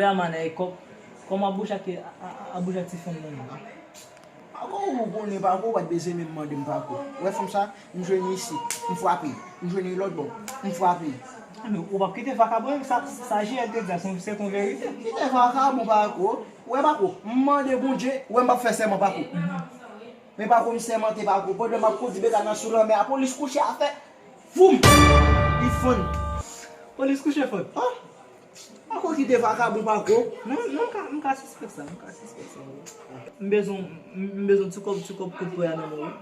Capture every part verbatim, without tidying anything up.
Yaman, nèg, kò-, kòman ap bouche ak, a, a, ap bouche ak ti fanm nan menm? Pako, ou konnen Pako, ou pa t bezwen menm mande m Pako. Ou wè fanm sa, m jwenn li isi, m frape, m jwenn li lòt bò, m frape. A, men ou p ap kite vakabon, sa, sa J L te di a, se, se yon verite. Kite vakabon Pako. Ou wè Pako, m mande Bondye, ou wè m p ap fè sèman Pako. Men Pako, m sèmante Pako, pandan m ap kondi beta nan sou lanmè a, polis kouche a fè voum! Li fann. Polis kouche fann. Ah! Pako kite vakabon Pako. Non, non, m ka, m ka sispèk sa, m ka sispèk sa, wi. M bezwen, m, m bezwen ti kòb, ti kòb kout pwen a nan men w, wi.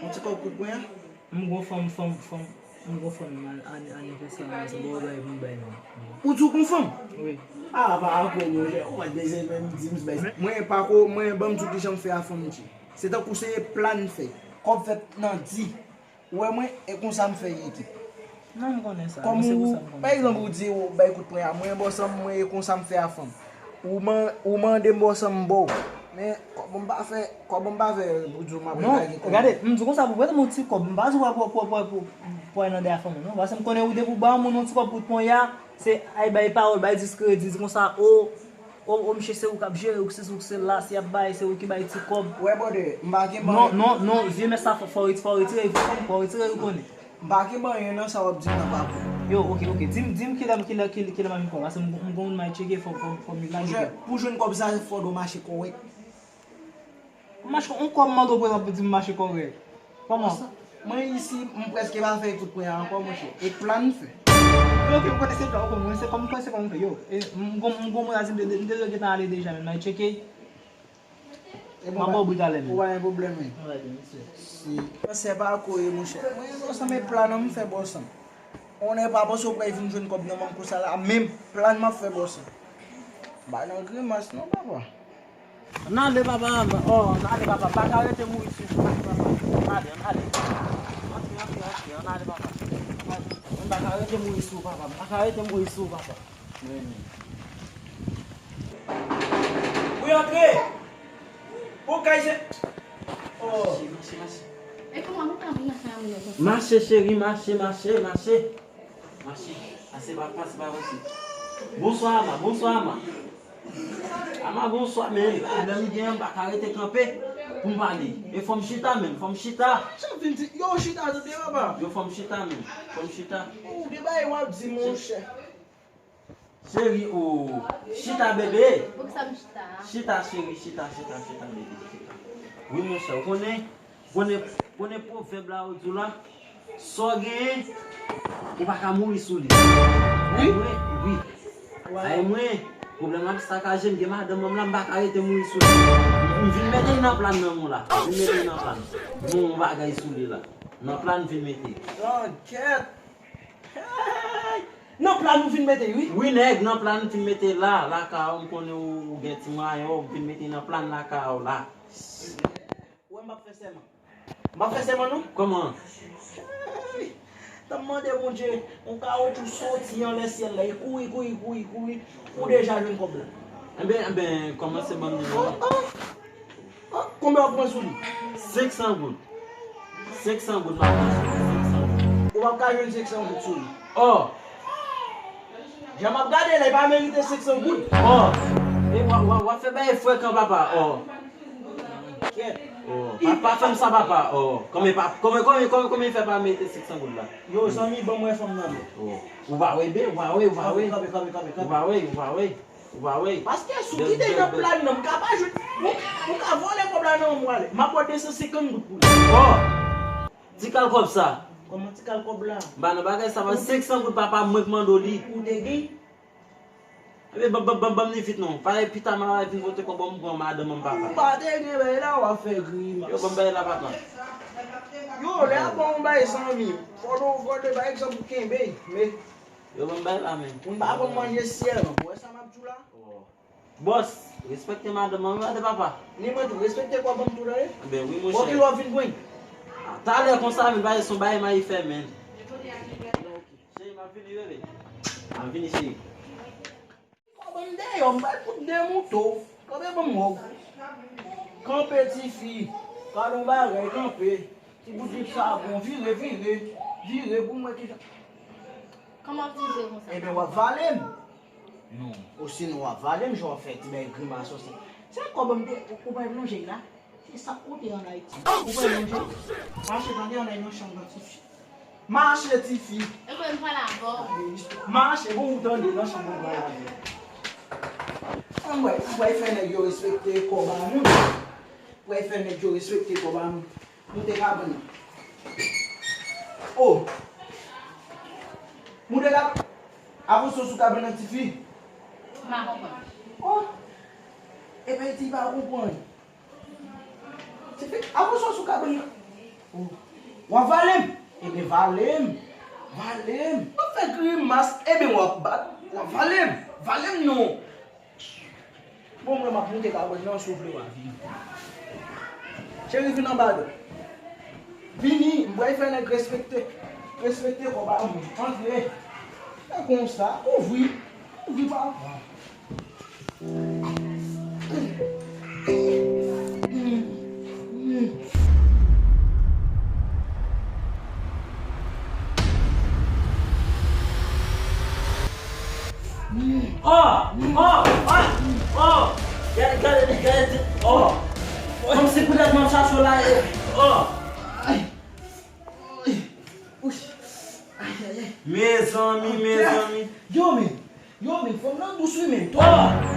Yon ti kòb kout pwen a? M gon fanm, fanm, fanm, m gon fanm, an-, an-, anivèsè a, se bon bagay pou m bay non. Ou di w gon fanm? Wi. Ah, Pako, monchè, ou pa t bezwen menm di m bay. Mwen, Pako, mwen, ban m di w kijan m fè a fanm, monchè. Se tankou se plan m fè. Kòb fèt nan di. Ou wè mwen, e konsa m fè ye ki. Non, m konnen sa. Kòm ou, pa egzanp, ou di ou bay kout pwen a mwen, bòs an mwen, e konsa m fè a fanm. Ou man-, ou mande m bòs an m ba w. Men, kòb m pa fè, kòb m pa fè pou di w m ap lage kòb. Non, gade, m di w konsa pou prete m yon ti kòb. M pa di w pou, pou, pou, pou, pou al nan dèyè fanm ou, non. Paske m konnen ou depi w ba yon moun yon ti kòb kout pwen a, se ay bay pawòl, bay diskredi, di konsa, o, o, o, misye se ou k ap jere, ou k sesi, ou k sela, si y ap bay, se ou ki bay ti kòb. Wè, brother, m pa gen. Non, non, non, vye mès sa fò, fò, fò retire, fò, fò retire, ou konnen. M pa gen anyen nan sa w ap di m nan, papa. Yo, oke, oke. Di m, di m kilè, kilè, kilè, kilè m ap vin pran w. Paske m, m gon moun m al tcheke, fò, fò, fò m lage. Monchè, pou jwenn kòb sa, fò w mache kòrèk. M mache, on kòb mande w prezan pou di m mache kòrèk. Kòman? Mwen isi, m prèske pa fè kout pwen an ankò, monchè. E plan m fè. Yo, oke, m konnen se plan, oke, mwen se kòm, mwen se kòm m fè, yo. E, m gon, m gon moun la di m, m te, m te dwe gentan ale deja, men m al tcheke. M ap ba w bri talè menm. Ou pa gen pwoblèm, wi. Alright, mesye. Si. Mwen se pa ko ye, monchè. Mwen, bòs an, men plan an m fè, bòs an. On nèg pa panse w pral vin jwenn kòb nan men m konsa la, menm plan m ap fè, bòs an. M pa nan grimas non, papa. Ann ale, papa, oh, ann ale, papa. M pa ka rete mouri sou ou, papa. Ann ale, ann ale. Antre, antre, antre, ann ale, papa. Ann ale. M pa ka rete mouri sou ou, papa. M pa ka rete mouri sou ou, papa. Wi, antre. Pou kay se. Oh. Mache, mache, mache. E kòman nou ka vin nan kay moun nan konsa? Mache, cheri, mache, mache, mache. Mache. Ase pa, pase pa, pase. Bonswa, Ama. Bonswa, Ama. Ama, bonswa, men. Pwoblèm m gen, m pa ka rete kanpe pou m pale. E fò m chita, men. Fò m chita. Sa vin di, yo, chita, tande, papa. Yo, fò m chita, men. Fò m chita. Ou gen bagay w ap di, monchè. Cheri, o, chita, bebe. Poukisa m chita a? Chita, cheri, chita, chita, chita, bebe, chita. Wi, monchè, ou konnen, konnen, konnen pwovèb la, yo di w la, sa w genyen, ou pa ka mouri sou li. Wi? Wi, wi. Ay mwen, pwoblèm la ap sakaje m, gen madanm mwen la, m pa ka rete mouri sou li. M vin mete l nan plan nan mwen la. M vin mete l nan plan. Bon, yon bagay sou li la. Nan plan m vin mete. Nan kèt. Hey! Nan plan nou vin mete, wi. Wi, nèg, nan plan m vin mete la, lakay ou, m konnen ou, ou gen ti mwayen, ou vin mete nan plan lakay ou la. Wè, m p ap fè sèman. M p ap fè sèman, non. Kòman? Hey! T ap mande Bondye, yon kawotchou soti anlè syèl la, e kouri, kouri, kouri, kouri, ou deja jwenn kòb la. Enben, enben, kòmanse ban m nimewo. Oh, oh. Ah, konbyen w ap pran sou li? Senk san goud. Senk san goud m ap pran sou li, senk san goud. Ou p ap ka jwenn senk san goud sou li. Oh! Jan m ap gade la, li pa merite senk san goud. Oh! E w, w, w ap fè bagay frekan, papa. Oh! Kèt. Oh! Pa, pa fè m sa, papa. Oh! Konbyen, pa, konbyen, konbyen, konbyen, konbyen fè pa merite senk san goud la? Yo, zanmi, ban m wè fanm nan, men. Oh! Ou pa wè, be, ou pa wè, ou pa wè. Kanpe, kanpe, kanpe, kanpe. Ou pa wè, ou pa wè. Ou pa wè? Paske si w kite nan plan nan, m ka pa jwenn. Ou, ou ka vòlè kòb la nan men m, w ale. M ap ba w de san senkant goud pou li. Oh! Ti kal kòb sa. Kòman ti kal kòb la? M pa nan bagay sa, pa senk san goud papa m mwen k mande w li. Ou te gen? Ebyen, ban, ban, ban, ban m li vit non. Pare pita m a vin pote kòb ban m pran madanm an papa. Ou pa te gen bagay la, w ap fè grimas. Yo, ban m bagay la, papa. Yo, lè y ap ba w yon bagay, zanmi, fò w, fò w, pa egzanp, ou kenbe, men Yo, ban m bay la, men. Moun pa konn manje syèl, non. Ou wè sa m ap di w la? Oh. Bòs, respekte madanm an, wi, tande papa. Ni mwen tou, respekte kòb an m tou, tande. Ben wi, monchè. Bon, kilè w ap vin pran? Ah, talè konsa, men, bagay, se yon bagay m al fè, men. Cheri, m ap vini, bebe. M ap vini, cheri. Kòb an m deyò, m bay kout de mouto. Kanpe ban m wè w. Kanpe, tifi. Gade yon bagay, kanpe. Ti bout lip sa bon, vire, vire, vire pou m wè kijan. Kòman w ap vire konsa? Ebyen, w ap vale m. Non. Osinon w ap vale m jan w ap fè ti bèl grimas ou sa. Se kòb m te, ou, ou pral lonje la. Se sa ou te an Ayiti. Ou pral lonje. Mache tande ann al nan chanm nan tifi. Mache tifi. Ebyen m pral avè w. Mache bon ou tande nan chanm nan pral avè. Anmwey, anmwey fè nèg yo respekte kòb a moun. Anmwey fè nèg yo respekte kòb a moun. Moute kabann nan. Oh! Moute kabann. Avanse w sou kabann nan tifi. M pa konprann. Oh! Ebyen di pa konprann. Tifi, avanse w sou kabann nan. Oh! W ap vale m? Ebyen vale m. Vale m. W ap fè grimas. Ebyen w ap bat. W ap vale m. Vale m non. Bon, mwen m ap moute kabann nan, si w vle w a vini. Cheri, vin anba do. Vini, m pral fè nèg respekte. Respekte kòb a moun. Antre. E konsa, ouvri. Ouvri papa. Oh! Oh! Oh! Oh! Gade, gade, gade, oh! Kòmsi poutèt m ap chache w la, e, oh! Ay! Ay! Ay, ay, ay! Mezanmi, mezanmi! Yo, men! Yo, men, fanm nan dous wi, men! Oh!